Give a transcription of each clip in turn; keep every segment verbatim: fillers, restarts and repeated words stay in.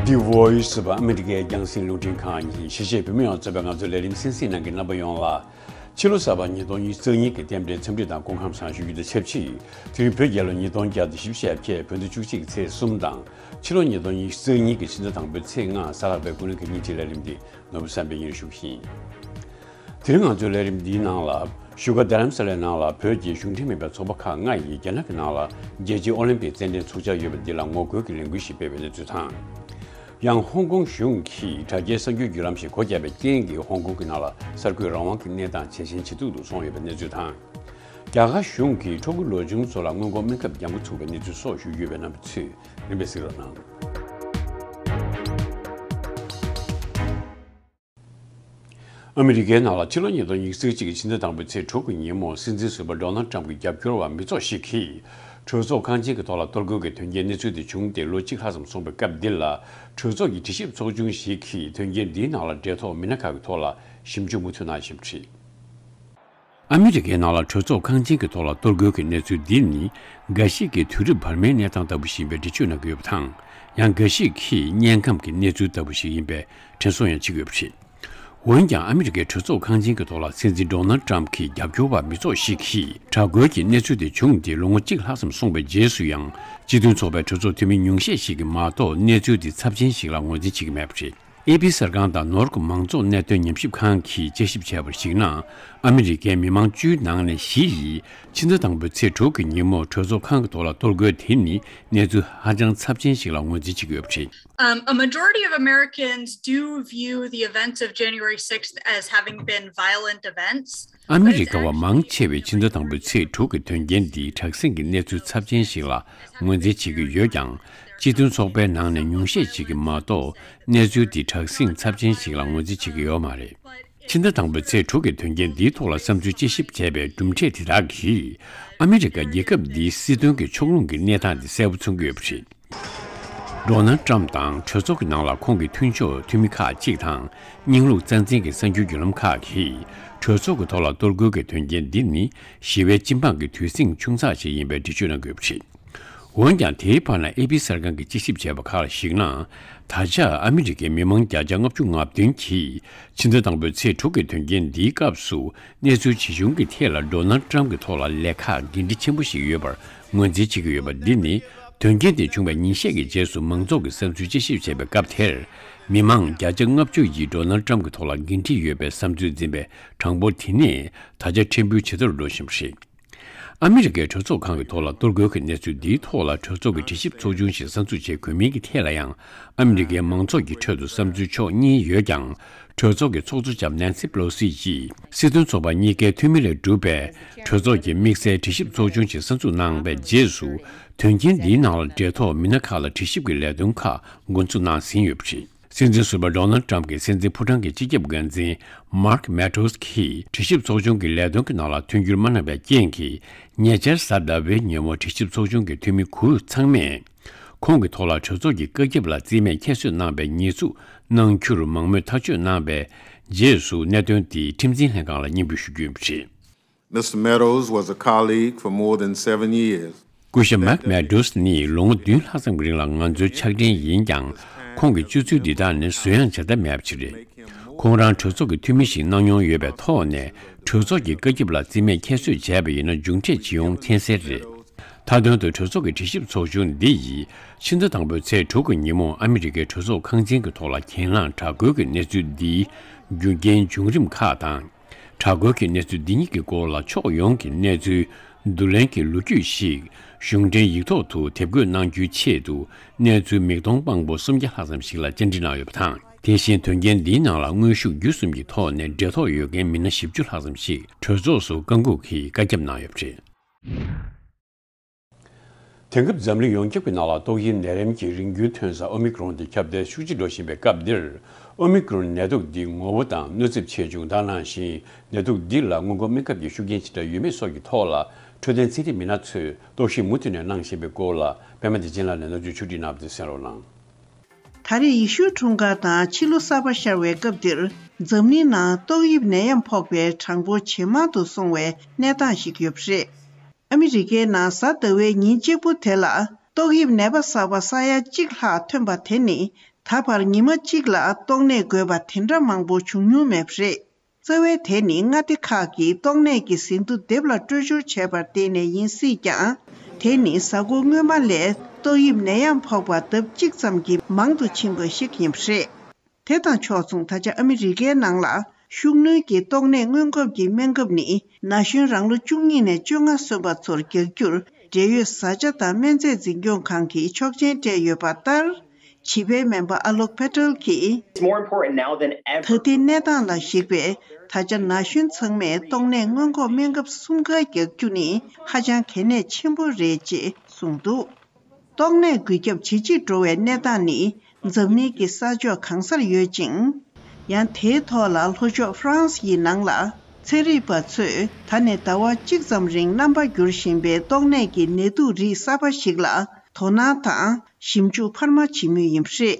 The Voice of America རྒྱང་སྲིང་རླུང་འཕྲིན་ཁང་ཡིན། གཞིས་བྱེས་བོད་མི་ཡོངས་གཙོས་པའི་ང་ཚོའི་ལས་རིམ་གསན་གཟིགས་གནང་མཁན་རྣམ་པ་ཡོངས་ལ། ཕྱི་ལོ་གསར་པ་ཉིས་སྟོང་ཉི་ཤུ་རྩ་གཉིས་ཀྱི་རྟེན་འབྲེལ་འཚམས་འདྲི་དང་སྐུ་ཁམས་བཟང་ཞུ་རྒྱུ་དང་ཆབས་ཅིག་དེ་རིང་བོད་རྒྱལ་ལོ་ཉིས་སྟོང་བརྒྱ་དང་བཞི་བཅུ་ཞེ་བརྒྱད་བོད་ཟླ་བཅུ་གཅིག་ཚེས་གསུམ་དང་། ཕྱི་ལོ་ཉིས་སྟོང་ཉི་ཤུ་རྩ་གཉིས་ཀྱི་ཕྱི་ཟླ་དང་པོའི་ཚེས་ལྔ་གཟའ་ལྷག་པའི་དགུན་གྱི་ཉིན་གཅིག་ལས་རིམ་འདི་ནོར་བུ་བསམ་འཕེལ་གཉིས་ཞུ་གི་ཡིན། དེ་རིང་ང་ཚོའི་ལས་རིམ་འདིའི་ནང་ལ། བཞུགས་སྒར་རྡ་རམ་ས་ལའི་ནང་ལ་བོད་ཀྱི་གཞུང་འབྲེལ་མིན་པའི་ཚོགས་པ་ཁག་ལྔ་ཡིས་རྒྱ་ནག་གི་ནང་ལ་རྒྱལ་སྤྱིའི་ཨོ་ལིམ་པིག་རྩེད་འགྲན་འཚོགས་འཆར་ཡོད་པ་འདི་ལ་ངོ་རྒོལ་གྱི་ལས་འགུལ་ཞིག་སྤེལ་བའི་གནས་ཚུལ་དང་། ཡང་ཧོང་ཀོང་གཞུང་གིས་དྲ་རྒྱའི་གསར་འགྱུར་བརྒྱུད་ལམ་ཞིག་སྒོ་བརྒྱབ་པའི་རྐྱེན་གྱིས་ཧོང་ཀོང་གི་ནང་ལ་གསར་འགོད་རང་དབང་གི་གནས་སྟངས་ཇེ་ཞན་ཇེ་སྡུག་ཏུ་སོང་ཡོད་པའི་གནས་ཚུལ་དང་། རྒྱ་གར་གཞུང་གིས་ཕྲུ་གུ་ལོ་ཆུང་ཚོ་ལ་སྔོན་འགོག་སྨན་ཁབ་རྒྱག་འགོ་ཚུགས་པའི་གནས་ཚུལ་སོགས་ཞུ་རྒྱུ་ཡོད་པའི་རྣམ་པ་ཚོས་རིམ་པས་གཟིགས་རོགས་གནང་། ཨ་མི་རི་ཀའི་ནང་ལ་ཕྱི་ལོ་ཉིས་སྟོང་ཉི་ཤུ་གཅིག་གི་ཕྱི་ཟླ་དང་པོའི་ཚེས་དྲུག་གི་ཉིན་མོ་སྲིད་འཛིན་ཟུར་པ་ཌོ་ནལ་ཊམ་གྱི་རྒྱབ་སྐྱོར་བ་མི་ཚོགས་ཤིག་གིས་གྲོས་ཚོགས་ཁང་ཆེན་གྱི་ཐོག་ལ་གཏོར་རྒོལ་གྱི་དོན་རྐྱེན་གནས་ཚུལ་དེ་བྱུང་སྟེ་ལོ་གཅིག་ལྷག་ཙམ་སོང་པའི་སྐབས་འདི་ལ། གྲོས་ཚོགས་ཀྱི་དྲི་ཞིབ་ཚོགས་ཆུང་ཞིག་གིས་དོན་རྐྱེན་འདིའི་ནང་ལ་འབྲེལ་ཐོགས་མི་སྣ་ཁག་གི་ཐོག་ལ་ཞིབ་འཇུག་མུ་མཐུད་གནང་བཞིན་པ་རེད། ཨ་མི་རི་ཀའི་ནང་ལ་གྲོས་ཚོགས་ཁང་ཆེན་གྱི་ཐོག་ལ་གཏོར་རྒོལ་གྱི་གནས་ཚུལ་འདི་ནི་འགའ་ཞིག་གིས་དུས་རབས་བར་མའི་གནས་སྟངས་ལྟ་བུ་ཞིག་ཡིན་པའི་འགྲེལ་བརྗོད་གནང་གི་ཡོད་པ་དང་། ཡང་འགའ་ཞིག་གིས་དམྱལ་ཁམས་ཀྱི་གནས་ཚུལ་ལྟ་བུ་ཞིག་ཡིན་པའི་དྲན་གསོ་ཡང་བྱེད་ཀྱི་ཡོད་པ་རེད། འོན་ཀྱང་ཨ་མི་རི་ཀའི་གྲོས་ཚོགས་ཁང་ཆེན་གྱི་ཐོག་ལ་སྲིད་འཛིན་ཌོ་ནལ་ཊམ་གྱི་རྒྱབ་སྐྱོར་བ་མི་ཚོགས་ཤིག་གིས་དྲག་རྒོལ་གྱི་གནས་ཚུལ་དེ་བྱུང་སྟེ་ལོ་ངོ་གཅིག་ལྷག་ཙམ་སོང་བའི་རྗེས་སུ་ཡང་སྤྱི་མཐུན་ཚོགས་པའི་གྲོས་ཚོགས་འཐུས་མི་ཉུང་ཤས་ཤིག་གིས་མ་གཏོགས་གནས་ཚུལ་དེ་ཚབས་ཆེན་ཞིག་ལ་ངོས་འཛིན་བྱེད་ཀྱི་མེད་པ་རེད། ཨེ་པི་གསར་ཁང་དང་ནོར་ཝེ་མང་གཙོ་གནད་དོན་ཉམས་ཞིབ་ཁང་གིས་དཔྱད་ཞིབ་བྱས་པར་གཞིགས་ན། ཨ་མི་རི་ཀའི་མི་མང་བཅུའི་ནང་ནས་བཞི་ཡིས་ཕྱི་ཟླ་དང་པོའི་ཚེས་དྲུག་གི་ཉིན་མོ་གྲོས་ཚོགས་ཁང་གི་ཐོག་ལ་གཏོར་རྒོལ་དེ་ནི་གནས་ཚུལ་ཧ་ཅང་ཚབས་ཆེན་ཞིག་ལ་ངོས་འཛིན་བྱེད་ཀྱི་ཡོད་པ་རེད། Um, a majority of Americans do view the events of January sixth as having been violent events. ཨ་མི་རི་ཀ་བ་མང་ཆེ་བས་ཕྱི་ཟླ་དང་པོའི་ཚེས་དྲུག་གི་དོན་རྐྱེན་འདི་དྲག་ཟིང་གི་གནས་ཚུལ་ཚབས་ཆེན་ཞིག་ལ་ངོས་འཛིན་བྱེད་ཀྱི་ཡོད་ཀྱང་། སྤྱི་མཐུན་ཚོགས་པའི་ནང་ནས་ཉུང་ཤས་ཤིག་གིས་མ་གཏོགས་གནས་ཚུལ་འདི་དྲག་ཟིང་ཚབས་ཆེན་ཞིག་ལ་ངོས་འཛིན་བྱེད་ཀྱི་ཡོད་མ་རེད། ཕྱི་ཟླ་དང་པོའི་ཚེས་དྲུག་གི་དོན་རྐྱེན་འདིའི་ཐོག་ལ་བསམ་ཚུལ་དཔྱད་ཞིབ་བྱས་པའི་གྲུབ་འབྲས་དེ་དག་གིས་ཨ་མི་རི་ཀ་རྒྱལ་ཁབ་འདིའི་སྲིད་དོན་གྱི་ཕྱོགས་ལྷུང་གི་གནས་སྟངས་དེ་གསལ་པོ་མཚོན་གྱི་ཡོད་པ་རེད། ཌོ་ནལ་ཊམ་དང་གྲོས་ཚོགས་ཀྱི་ནང་ལ་ཁོང་གི་མཐུན་ཕྱོགས་འཐུས་མི་ཁག་ཅིག་དང་། རྙིང་ལུགས་རྩ་འཛིན་གྱི་གསར་འགྱུར་བརྒྱུད་ལམ་ཁག་གིས་གྲོས་ཚོགས་ཀྱི་ཐོག་ལ་གཏོར་རྒོལ་གྱི་དོན་རྐྱེན་འདི་ནི་ཞི་བའི་སྤྱི་འབངས་ཀྱི་དུས་ཟིང་ཆུང་ཙག་ཞིག་ཡིན་པའི་འགྲེལ་བརྗོད་གནང་གི་ཡོད་པ་རེད། འོན་ཀྱང་། དེའི་བར་ན་ཨེ་པི་གསར་ཁང་གིས་དཔྱད་ཞིབ་བྱས་པ་ཁག་ལ་གཞིགས་ན། ད་ཆ་ཨ་མི་རི་ཀའི་མི་མང་བརྒྱ་ཆ་ལྔ་བཅུ་ང་བདུན་གྱིས་ཕྱི་ཟླ་དང་པོའི་ཚེས་དྲུག་གི་དོན་རྐྱེན་འདིའི་སྐབས་སུ་གནས་ཚུལ་ཇི་བྱུང་གི་ཐད་ལ་ཌོ་ནལ་ཊམ་གྱི་ཐོག་ལ་ལས་ཁག་འགན་འཁྲི་ཆེན་པོ་ཞིག་ཡོད་པར་ངོས་འཛིན་བྱེད་ཀྱི་ཡོད་པ་འདི་ནི། དོན་རྐྱེན་དེ་བྱུང་བའི་ཉིན་ཤས་ཀྱི་རྗེས་སུ་མང་ཚོགས་ཀྱི་བསམ་ཚུལ་དཔྱད་ཞིབ་བྱས་པའི་སྐབས་དེར། མི་མང་བརྒྱ་ཆ་ལྔ་བཅུ་ཡིས་ཌོ་ནལ་ཊམ་གྱི་ཐོག་ལ་འགན་འཁྲི་ཡོད་པའི་བསམ་ཚུལ་འཛིན་པའི་གྲངས་འབོར་དེ་ནས་ད་ཆ་ཕྲན་བུ་ཇེ་མཐོར་འགྲོ་བཞིན་པ་རེད། ཨ་མི་རི་ཀའི་གྲོས་ཚོགས་ཁང་གི་ཐོག་ལ་གཏོར་རྒོལ་གྱི་གནས་ཚུལ་འདིའི་ཐོག་ལ་གྲོས་ཚོགས་ཀྱི་དྲི་ཞིབ་ཚོགས་ཆུང་ཞིག་གསར་འཛུགས་བྱེད་དགོས་མིན་གྱི་ཐད་ལ་ཡང་ཨ་མི་རི་ཀའི་མང་ཚོགས་ཀྱི་ཁྲོད་དུ་བསམ་ཚུལ་ཕྱོགས་གཉིས་ཡོད་ཀྱང་། གྲོས་ཚོགས་ཀྱི་ཚོགས་གཙོ་ལྕམ་ནན་སི་པེ་ལོ་སི་ཡིས་སྲིད་དོན་ཚོགས་པ་གཉིས་ཀའི་འཐུས་མི་ལས་གྲུབ་པའི་གྲོས་ཚོགས་ཀྱི་དམིགས་བསལ་དྲི་ཞིབ་ཚོགས་ཆུང་ཞིག་གསར་འཛུགས་གནང་བའི་རྗེས་སུ། དོན་རྐྱེན་འདིའི་ནང་ལ་འབྲེལ་ཐོགས་མི་སྣ་ཁག་ལ་དྲི་ཞིབ་ཀྱི་ལས་དོན་ཁག་འགོ་འཛུགས་གནང་ཟིན་ཡོད་པ་རེད། སྲིད་འཛིན་ཟུར་པ་ཌོ་ནལ་ཊམ་གྱི་སྲིད་འཛིན་ཕོ་བྲང་གི་སྤྱི་ཁྱབ་འགན་འཛིན་མཱརྐ་མེ་ཌོ་སི་གིས་དྲི་ཞིབ་ཚོགས་ཆུང་གི་ལས་དོན་གྱི་ནང་ལ་མཐུན་འགྱུར་མ་གནང་བའི་རྐྱེན་གྱིས། ཉེ་ཆར་གཟའ་ཟླ་བའི་ཉིན་མོ་དྲི་ཞིབ་ཚོགས་ཆུང་གི་འཐུས་མི་དགུ་ཚང་མས་ཁོང་གི་ཐོག་ལ་གྲོས་ཚོགས་ཀྱི་བཀའ་ཁྱབ་ལ་རྩིས་མེད་ཁྱད་གསོད་གནང་བའི་ཉེས་འཛུགས་གནང་རྒྱུར་མང་མོས་ཐག་གཅོད་གནང་བའི་རྗེས་སུ། གནད་དོན་དེ་ཁྲིམས་འཛིན་ལྷན་ཁང་ལ་སྙན་འབུལ་ཞུ་རྒྱུ་ཡིན་པ་རེད། Mister Meadows was a colleague for more than seven years. སྐུ་ཞབས་མཱརྐ་མེ་ཌོ་སི་ནི་ལོ་ངོ་བདུན་ལྷག་ཙམ་གྱི་རིང་ལ་ང་ཚོའི་ཕྱག་འབྲེལ་ཡིན་ཀྱང་། ཁོང་གི་སྤྱོད་ཚུལ་འདི་དག་ནི་བཟོད་ཡངས་བྱ་ཐབས་མེད་པ་ཞིག་རེད། ཁོང་རང་གྲོས་ཚོགས་ཀྱི་འཐུས་མི་ཞིག་གནང་མྱོང་ཡོད་པའི་ཐོག་ནས། གྲོས་ཚོགས་ཀྱི་བཀའ་ཁྱབ་ལ་རྩིས་མེད་ཁྱད་གསོད་བྱས་པ་ཡིན་ན། མཇུག་འབྲས་ཇི་ཡོང་མཁྱེན་གསལ་རེད། མཐའ་དོན་དུ་གྲོས་ཚོགས་ཀྱི་དྲི་ཞིབ་ཚོགས་ཆུང་འདི་ཡིས་ཕྱི་ཟླ་དང་པོའི་ཚེས་དྲུག་གི་ཉིན་མོ་ཨ་མི་རི་ཀའི་གྲོས་ཚོགས་ཁང་ཆེན་གྱི་ཐོག་ལ་གྱེན་ལངས་དྲག་རྒོལ་གྱི་གནས་ཚུལ་འདིའི་རྒྱུ་རྐྱེན་བྱུང་རིམ་ཁག་དང་། དྲག་རྒོལ་གྱི་གནས་ཚུལ་འདི་ཉིད་ཀྱི་སྐོར་ལ་ཕྱོགས་ཡོངས་ཀྱི་གནས་ཚུལ་བསྡུ་ལེན་གྱི་ལོ་རྒྱུས་ཤིག་གཞུང་འབྲེལ་ཡིག་ཐོག་ཏུ་དེབ་འགོད་གནང་རྒྱུའི་ཆེད་དུ། གནས་ཚུལ་མིག་མཐོང་དཔང་པོ་སུམ་བརྒྱ་ལྷག་ཙམ་ཞིག་ལ་བཅར་འདྲི་གནང་ཡོད་པ་དང་། དེ་བཞིན་དོན་རྐྱེན་འདིའི་ནང་ལ་དངོས་ཤུགས་བརྒྱུད་གསུམ་གྱི་ཐོག་ནས་འབྲེལ་ཐོགས་ཡོད་མཁན་མི་སྣ་བཞི་བཅུ་ལྷག་ཙམ་ཞིག་གྲོས་ཚོགས་སུ་བཀའ་འགུག་གིས་བཀའ་ཁྱབ་གནང་ཡོད་པ་རེད། དེང་སྐབས་འཛམ་གླིང་ཡོངས་ཁྱབ་ཀྱི་ནང་ལ་ཏོག་དབྱིབས་ནད་རིམས་ཀྱི་རིམས་འགྱུར་ཐོན་ས་ཨོ་མི་ཀྲོན་དེ་ཁྱབ་གདལ་ཤུགས་ཆེ་འགྲོ་བཞིན་པའི་སྐབས་འདིར། ཨོ་མི་ཀྲོན་ནད་དུག་འདི་ངོ་བོ་དང་གནོད་འཚེ་ཆེ་ཆུང་དང་། ནང་བཞིན་ནད་དུག་འདི་ལ་སྔོན་འགོག་སྨན་ཁབ་ཀྱི་ཤུགས་རྐྱེན་ཇི་འདྲ་ཡོད་མེད་སོགས་ཀྱི་ཐོག་ལ། འཕྲོད་བསྟེན་ཚན་རིག་མི་སྣ་ཚོས་རྟོག་ཞིབ་མུ་མཐུད་ནས་གནང་བཞིན་པའི་སྐོར་ལ། པད་མ་བདེ་ཆེན་ལགས་ནས་གནས་ཚུལ་ཕྱོགས་སྒྲིག་གནང་བ་དེ་གསན་རོགས་གནང་། ད་རེས་ཡེ་ཤུའི་འཁྲུངས་སྐར་དང་ཕྱི་ལོ་གསར་པ་ཤར་བའི་སྐབས་འདིར། འཛམ་གླིང་ནང་ཏོག་དབྱིབས་ནད་ཡམས་ཕོག་པའི་གྲངས་འབོར་ཇེ་མང་དུ་སོང་བའི་གནས་སྟངས་ཤིག་ཡོད་པ་རེད། ཨ་མི་རི་ཀའི་ནང་གཟའ་ཟླ་བའི་ཉིན་གཅིག་པུ་དེ་ལ་ཏོག་དབྱིབས་ནད་པ་གསར་པ་ས་ཡ་གཅིག་ལྷག་ཐོན་པ་དེ་ནི། ད་བར་ཉི་མ་གཅིག་ལ་ཏོག་ནད་འགོས་པ་དེ་འདྲ་མང་པོ་བྱུང་མྱོང་མེད་པ་རེད། རྩ་བའི་དེ་ནི་མངའ་སྡེ་ཁག་གིས་ཏོག་ནད་ཀྱི་ཟིན་ཐོ་དེབ་ལ་སྤྲོད་སྦྱོར་བྱས་པར་བརྟེན་ནས་ཡིན་སྲིད་ཀྱང་། དེ་ནི་གཟའ་འཁོར་སྔོན་མ་ལས་ཏོག་དབྱིབས་ནད་ཡམས་ཕོག་པ་ལྡབ་གཅིག་ཙམ་གྱིས་མང་དུ་ཕྱིན་པ་ཞིག་ཡིན་པ་རེད། དེ་དང་ཕྱོགས་མཚུངས། ད་ཆ་ཨ་མི་རི་ཀའི་ནང་ལ་ཤུགས་སྣོན་གྱིས་ཏོག་ནད་སྔོན་འགོག་གི་སྨན་ཁབ་ནི་ན་གཞོན་རང་ལོ་བཅུ་གཉིས་ནས་བཅོ་ལྔ་སོན་པ་ཚོར་རྒྱག་རྒྱུར་འབྲེལ་ཡོད་བཟའ་བཅའ་དང་སྨན་རྫས་འཛིན་སྐྱོང་ཁང་གིས་ཆོག་མཆན་སྤྲད་ཡོད་པ་ལྟར། བྱིས་པའི་སྨན་པ་ཨ་ལོག་པེ་ཏེལ་གྱིས། It's more important now than ever. ད་ལྟའི་གནས་སྟངས་ལ་གཞིགས་པས། ད་ཆ་ན་གཞོན་ཚང་མས་ཏོག་ནད་སྔོན་འགོག་སྨན་ཁབ་གསུམ་ཀ་རྒྱག་རྒྱུ་ནི་ཧ་ཅང་གལ་གནད་ཆེན་པོ་རེད་ཅེས་གསུངས་འདུག་ཏོག་ནད་འགོས་ཁྱབ་ཇེ་ཆེར་འགྲོ་བའི་གནས་སྟངས་ནི་འཛམ་གླིང་གི་ས་ཕྱོགས་གང་སར་ཡོད་ཅིང་། ཡང་དེའི་ཐོག་ལ་ལྷོ་ཕྱོགས་ཧྥ་རན་སི་ཡི་ནང་ལ་ཚན་རིག་པ་ཚོས་ད་ནས་ཟླ་བ་གཅིག་ཙམ་རིང་རྣམ་པ་འགྱུར་བཞིན་པའི་ཏོག་ནད་ཀྱི་ནད་དུག་རིགས་གསར་པ་ཞིག་ལ་དོ་སྣང་དང་ཞིབ་འཇུག་འཕར་མ་བྱེད་མུས་ཡིན་པ་རེད།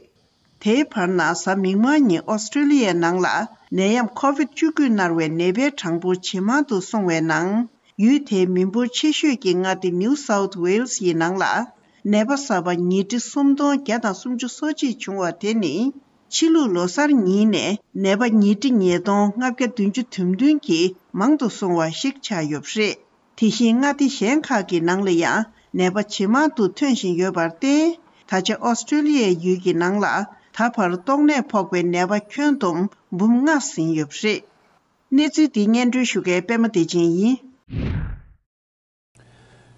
དེའི་བར་ན་གཟའ་མིག་དམར་ཉིན་ཨོ་སི་ཀྲི་ལི་ཡའི་ནང་ལ་ནད་ཡམས་ཁོ་བིད་བཅུ་དགུ་ནར་བའི་ནད་པའི་གྲངས་འབོར་ཇེ་མང་དུ་སོང་བའི་ནང་། ཡུལ་དེའི་མི་འབོར་ཆེ་ཤོས་ཀྱི་མངའ་སྡེ་ནིའུ་སའུཐ་ཝེལ་སི་ཡི་ནང་ལ་ནད་པ་གསར་པ་ཉིས་ཁྲི་སུམ་སྟོང་བརྒྱ་དང་སུམ་ཅུ་སོ་གཅིག་བྱུང་བ་དེ་ནི། ཕྱི་ལུགས་ལོ་གསར་ཉིན་ནས་ནད་པ་ཉིས་ཁྲི་ཉིས་སྟོང་ལྔ་བརྒྱ་བདུན་ཅུ་དོན་བདུན་གྱིས་མང་དུ་སོང་བ་ཞིག་ཆགས་ཡོད་པ་རེད། དེ་བཞིན་མངའ་སྡེ་གཞན་ཁག་གི་ནང་ལ་ཡང་ནད་པ་ཇེ་མང་དུ་ཐོན་བཞིན་ཡོད་པར་བརྟེན། ད་ཆ་ཨོ་སི་ཀྲི་ལི་ཡའི་ཡུལ་གྱི་ནང་ལ་ད་བར་ཏོག་ནད་ཕོག་པའི་ནད་པ་ཁྱོན་བསྡོམས་འབུམ་ལྔ་ཟིན་ཡོད་པ་རེད། གནས་ཚུལ་འདི་སྙན་སྒྲོན་ཞུ་མཁན་པད་མ་བདེ་ཆེན་ཡིན།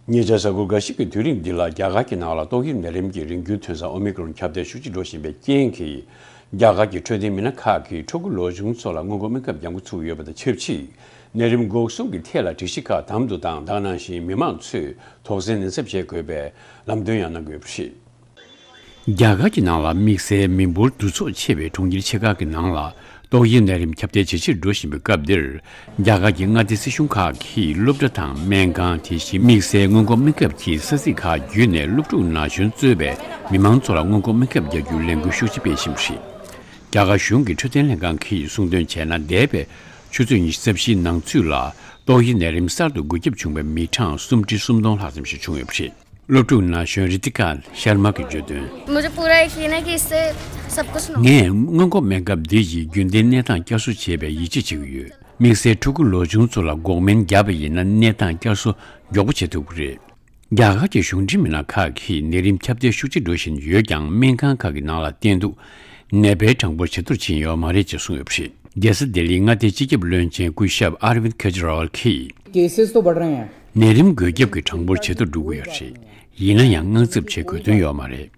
ཉེ་ཆར་གཟའ་འཁོར་འགའ་ཞིག་གི་དུས་རིང་འདི་ལ་རྒྱ་གར་གྱི་ནང་ལ་ཏོག་དབྱིབས་ནད་རིམས་ཀྱི་རིམས་འགྱུར་ཐོན་ས་ཨོ་མི་ཀྲོན་ཁྱབ་གདལ་ཤུགས་ཆེ་འགྲོ་བཞིན་པའི་རྐྱེན་གྱིས། རྒྱ་གར་གྱི་འཕྲོད་བསྟེན་མི་སྣ་ཁག་གིས་ཕྲུ་གུ་ལོ་ཆུང་ཚོ་ལ་སྔོན་འགོག་སྨན་ཁབ་རྒྱག་འགོ་ཚུགས་ཡོད་པ་དང་ཆབས་ཅིག་ནད་རིམས་འགོག་སྲུང་གི་ཐད་ལ་སྒྲིག་གཞི་ཁག་དམ་དུ་བཏང་། ད་ག་ནང་བཞིན་མི་མང་ཚོས་དོགས་ཟོན་ནན་གསབ་བྱེད་དགོས་པའི་ལམ་སྟོན་ཡང་གནང་གི་ཡོད་པ་རེད། རྒྱ་གར་གྱི་ནང་ལ་དམིགས་བསལ་མི་འབོར་འདུ་ཚོགས་ཆེ་བའི་གྲོང་ཁྱེར་ཆེ་ཁག་གི་ནང་ལ་ཏོག་དབྱིབས་ནད་རིམས་ཁྱབ་གདལ་ཇེ་ཆེར་འགྲོ་བཞིན་པའི་སྐབས་འདིར། རྒྱ་གར་གྱི་མངའ་སྡེ་སྲིད་གཞུང་ཁག་གིས་སློབ་གྲྭ་དང་སྨན་ཁང་། དེ་བཞིན་དམིགས་བསལ་སྔོན་འགོག་སྨན་ཁབ་ཀྱི་ས་ཚིགས་ཁག་བརྒྱུད་ནས་སློབ་ཕྲུག་ན་གཞོན་གཙོས་པའི་མི་མང་ཚོ་ལ་སྔོན་འགོག་སྨན་ཁབ་རྒྱག་རྒྱུའི་ལས་འགུལ་ཤུགས་ཆེ་སྤེལ་བཞིན་པ་རེད། རྒྱ་གར་གཞུང་གི་འཕྲོད་བསྟེན་ལྷན་ཁང་གིས་གསུངས་དོན་བྱས་ན། འདས་པའི་ཆུ་ཚོད་ཉི་ཤུ་རྩ་བཞིའི་ནང་ཚུད་ལ་ཏོག་དབྱིབས་ནད་རིམས་གསར་དུ་འགོས་ཁྱབ་བྱུང་བའི་མི་གྲངས་སུམ་ཁྲི་སུམ་སྟོང་ལྷག་ཙམ་ཞིག་བྱུང་ཡོད་པ་རེད། སློབ་ཕྲུག་ན་གཞོན་རི་ཏི་ཀ་ཤར་མ་གིས་བརྗོད་དོན། मुझे पूरा यकीन है कि इससे सब कुछ नॉर्मल ངས་སྔོན་འགོག་སྨན་ཁབ་འདི་ཡིས་རྒྱུན་ལྡན་གནས་སྟངས་བསྐྱར་གསོ་བྱེད་པའི་ཡིད་ཆེས་བྱེད་ཀྱི་ཡོད། དམིགས་བསལ་ཕྲུ་གུ་ལོ་ཆུང་ཚོ་ལ་འགོག་སྨན་བརྒྱབ་པ་ཡིན་ན་གནས་སྟངས་བསྐྱར་གསོ་མགྱོགས་པོ་བྱེད་ཐུབ་ཀྱི་རེད། རྒྱ་གར་གྱི་གཞུང་འབྲེལ་མི་སྣ་ཁག་གིས་ནད་རིམས་ཁྱབ་གདལ་ཤུགས་ཆེ་འགྲོ་བཞིན་ཡོད་ཀྱང་། སྨན་ཁང་ཁག་གི་ནང་ལ་བསྟན་འདུག་ནད་པའི་གྲངས་འབོར་ཇེ་མཐོར་ཕྱིན་ཡོད་མ་རེད་ཅེས་གསུངས་ཡོད་པ་རེད། རྒྱལ་ས་ལྡི་ལིའི་མངའ་སྡེའི་སྤྱི་ཁྱབ་བློན་ཆེན་སྐུ་ཞབས་ཨར་ཝིན་ཁེ་ཇི་ར་ཝལ་གྱིས། केसेस तो बढ़ रहे हैं। ནད་རིམས་འགོས་ཁྱབ་ཀྱི་གྲངས་འབོར་ཇེ་མཐོར་འགྲོ་གི་ཡོད་རེད། ཡིན་ན་ཡང་དངངས་འཚབ་བྱེད་དགོས་དོན་ཡོད་མ་རེད།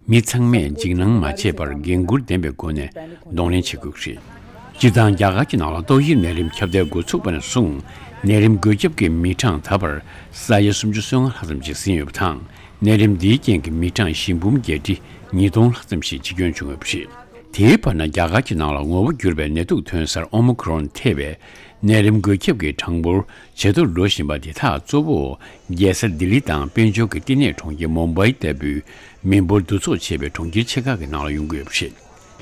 མི་ཚང་མས་འཇིགས་སྣང་མ་བྱས་པར་འགན་འཁུར་ལྡན་པའི་སྒོ་ནས་གདོང་ལེན་བྱེད་དགོས་ཀྱི་རེད། སྤྱིར་བཏང་རྒྱ་གར་གྱི་ནང་ལ་ཏོག་དབྱིབས་ནད་རིམས་ཁྱབ་གདལ་འགོ་ཚུགས་པ་ནས་བཟུང་ནད་རིམས་འགོས་ཁྱབ་ཀྱི་མི་གྲངས་ད་བར་ས་ཡ་སུམ་ཅུ་སོ་ལྔ་ལྷག་ཙམ་ཞིག་ཟིན་ཡོད་པ་དང་། ནད་རིམས་འདིའི་རྐྱེན་གྱིས་མི་གྲངས་བཞི་འབུམ་བརྒྱད་ཁྲི་ཉིས་སྟོང་ལྷག་ཙམ་ཞིག་འཆི་སྐྱོན་བྱུང་ཡོད་པ་རེད། དེའི་བར་ན་རྒྱ་གར་གྱི་ནང་ལ་ངོ་བོ་འགྱུར་བའི་ནད་དུག་ཐོན་གསར་ཨོ་མི་ཁྲོན་ཐེ་བའི་ནད་རིམས་འགོས་ཁྱབ་ཀྱི་གྲངས་འབོར་ཇེ་མཐོར་འགྲོ་བཞིན་པ་འདི་དག་གཙོ་བོ་རྒྱལ་ས་ལྡི་ལི་དང་དཔལ་འབྱོར་གྱི་བསྟི་གནས་གྲོང་ཁྱེར་མུམ་བྷའི་ལྟ་བུའི་མི་འབོར་འདུ་ཚོགས་ཆེ་བའི་གྲོང་ཁྱེར་ཆེ་ཁག་གི་ནང་ལ་ཡོང་གི་ཡོད་པ་རེད།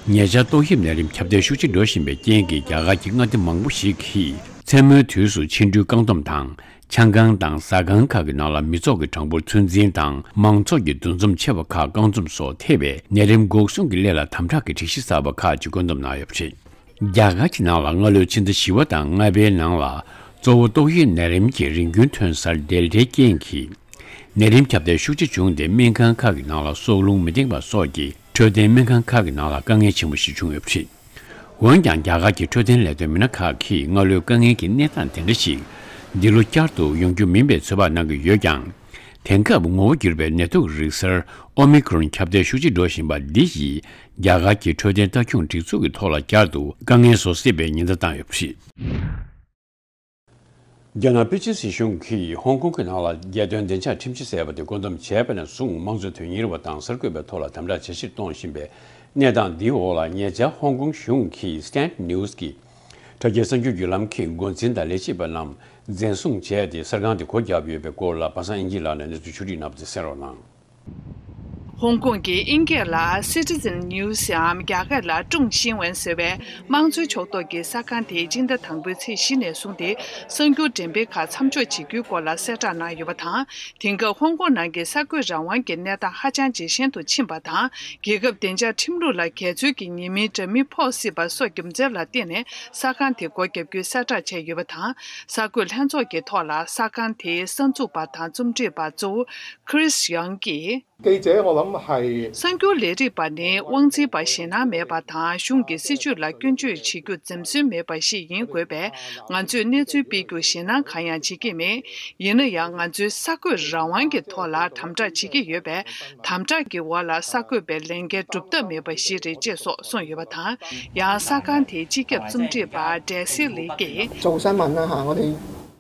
ཉེ་ཆར་ཏོག་དབྱིབས་ནད་རིམས་ཁྱབ་གདལ་ཤུགས་ཆེ་འགྲོ་བཞིན་པའི་རྐྱེན་གྱིས་རྒྱ་གར་གྱི་མངའ་སྡེ་མང་པོ་ཞིག་གིས་མཚན་མོའི་དུས་སུ་ཕྱི་འགྲུལ་བཀག་སྡོམ་དང་། ཆང་ཁང་དང་ཟ་ཁང་ཁག་གི་ནང་ལ་མི་ཚོགས་ཀྱི་གྲངས་འབོར་ཚོད་འཛིན་དང་། མང་ཚོགས་ཀྱི་འདུ་འཛོམས་ཆེ་བ་ཁག་བཀག་སྡོམ་སོགས་ཐེ་བའི་ནད་རིམས་འགོག་སྲུང་གི་སླད་ལ་དམ་དྲག་གི་སྒྲིག་གཞི་གསར་པ་ཁག་ཅིག་བཀོད་འདོམས་གནང་ཡོད་པ་རེད། རྒྱ་གར་གྱི་ནང་ལ་སྔ་ལོའི་ཕྱི་ཟླ་བཞི་པ་དང་ལྔ་པའི་ནང་ལ་གཙོ་བོ་ཏོག་དབྱིབས་ནད་རིམས་ཀྱི་རིམས་རྒྱུན་ཐོན་གསར་ཌེལ་ཊའི་རྐྱེན་གྱིས་ནད་རིམས་ཁྱབ་གདལ་ཤུགས་ཆེ་བྱུང་སྟེ། སྨན་ཁང་ཁག་གི་ནང་ལ་སྲོག་རླུང་མི་ལྡན་པ་སོགས་ཀྱི་འཕྲོད་བསྟེན་སྨན་ཁང་ཁག་གི་ནང་ལ་དཀའ་ངལ་ཆེན་པོ་ཞིག་བྱུང་ཡོད་པ་རེད། འོན་ཀྱང་རྒྱ་གར་གྱི་འཕྲོད་བསྟེན་ལས་དོན་མི་སྣ་ཁག་གིས་སྔ་ལོའི་དཀའ་ངལ་གྱི་གནས་སྟངས་དེ་འདྲ་ཞིག་འདི་ལོ་བསྐྱར་དུ་ཡོང་རྒྱུ་མིན་པའི་ཚོད་དཔག་གནང་གི་ཡོད་ཀྱང་། དེང་སྐབས་ངོ་བོ་འགྱུར་བའི་ནད་དུག་རིགས་གསར་ཨོ་མི་ཀྲོན་ཁྱབ་གདལ་ཤུགས་ཆེ་འགྲོ་བཞིན་པ་འདི་ཡིས་རྒྱ་གར་གྱི་འཕྲོད་བསྟེན་ལྟ་སྐྱོང་སྒྲིག་འཛུགས་ཀྱི་ཐོག་ལ་བསྐྱར་དུ་དཀའ་ངལ་བཟོ་སྲིད་པའི་ཉེན་བརྡ་བཏང་ཡོད་པ་རེད། རྒྱ་ནག་པེ་ཅིན་སྲིད་གཞུང་གིས་ཧོང་ཀོང་གི་ནང་ལ་རྒྱལ་དོན་བདེ་འཇགས་ཁྲིམས་གཞི་ཟེར་བ་དེ་བཀོད་འདོམས་བྱས་པ་ནས་བཟུང་། དམངས་གཙོའི་དོན་གཉེར་བ་དང་གསར་འགོད་པའི་ཐོག་ལ་དམ་དྲག་ཇེ་ཆེར་གཏོང་བཞིན་པའི་གནས་སྟངས་འདིའི་འོག་ལ། ཉེ་ཆར་ཧོང་ཀོང་གཞུང་གིས་Stand News་གི་དྲ་རྒྱའི་གསར་འགྱུར་བརྒྱུད་ལམ་གྱི་འགོ་འཛིན་དང་ལས་བྱེད་པ་རྣམས་འཛིན་བཟུང་བྱས་ཏེ། གསར་ཁང་དེ་སྒོ་བརྒྱབ་ཡོད་པའི་སྐོར་ལ་པ་སངས་དབྱིན་ཇི་ལགས་ནས་གནས་ཚུལ་ཕྱོགས་སྒྲིག་གནང་བ་དེ་གསན་རོགས་གནང་། ཧོང་ཀོང་གི་ཨིན་སྐད་ལ་Citizen News འམ་རྒྱ་སྐད་ལ་ཀྲུང་ཤིན་ཝན་ཟེར་བའི་དམངས་གཙོའི་ཕྱོགས་གཏོགས་ཀྱི་གསར་ཁང་དེས་སྤྱི་ཟླ་དང་པོའི་ཚེས་བཞི་ནས་བཟུང་སྟེ་གསར་འགྱུར་འགྲེམས་སྤེལ་ཁག་མཚམས་འཇོག་བྱེད་རྒྱུའི་སྐོར་ལ་གསལ་བསྒྲགས་གནང་ཡོད་པ་དང་། དེང་སྐབས་ཧོང་ཀོང་ནང་གི་གསར་འགོད་རང་དབང་གི་གནས་སྟངས་ཧ་ཅང་ཇེ་ཞན་དུ་ཕྱིན་པ་དང་། རྒྱལ་ཁབ་བདེ་འཇགས་ཁྲིམས་ལུགས་ལ་འགལ་འཛོལ་གྱི་ཉེས་མིང་འདྲ་མིན་ཕོག་སྲིད་པ་སོགས་རྒྱུ་མཚན་ལ་བརྟེན་ནས་གསར་ཁང་དེ་སྒོ་བརྒྱབ་རྒྱུའི་གསལ་བསྒྲགས་བྱས་ཡོད་པ་དང་། གསར་འགོད་ལྷན་ཚོགས་ཀྱི་ཐོག་ལ་གསར་ཁང་དེའི་གསར་འཛུགས་པ་དང་རྩོམ་སྒྲིག་པ་གཙོ་བོ་Chris Young གིས། 记者，我諗係 གསར་འགྱུར་ལས་རིགས་པ་ནི་དབང་འཛིན་པ་ཞེད་སྣང་མེད་པ་དང་། གཞུང་གི་སྲིད་བྱུས་ལ་སྐྱོན་བརྗོད་བྱེད་རྒྱུ་འཛེམ་ཟོན་མེད་པ་ཞིག་ཡིན་དགོས་པས། ང་ཚོས་གནས་ཚུལ་སྤེལ་རྒྱུར་ཞེད་སྣང་གང་ཡང་བྱེད་ཀྱི་མེད། ཡིན་ན་ཡང་ང་ཚོའི་གསར་འགོད་རང་དབང་གི་ཐོག་ལ་དམ་དྲག་བྱེད་ཀྱི་ཡོད་པས། དམ་དྲག་གི་འོག་ལ་གསར་འགོད་པའི་ལས་འགན་སྒྲུབ་ཐབས་མེད་པ་ཞིག་རེད་ཅེས་སོགས་གསུངས་ཡོད་པ་དང་། ཡང་གསར་ཁང་དེའི་སྤྱི་ཁྱབ་རྩོམ་སྒྲིག་པ་Desi Lee གིས། 做新聞啦嚇，我哋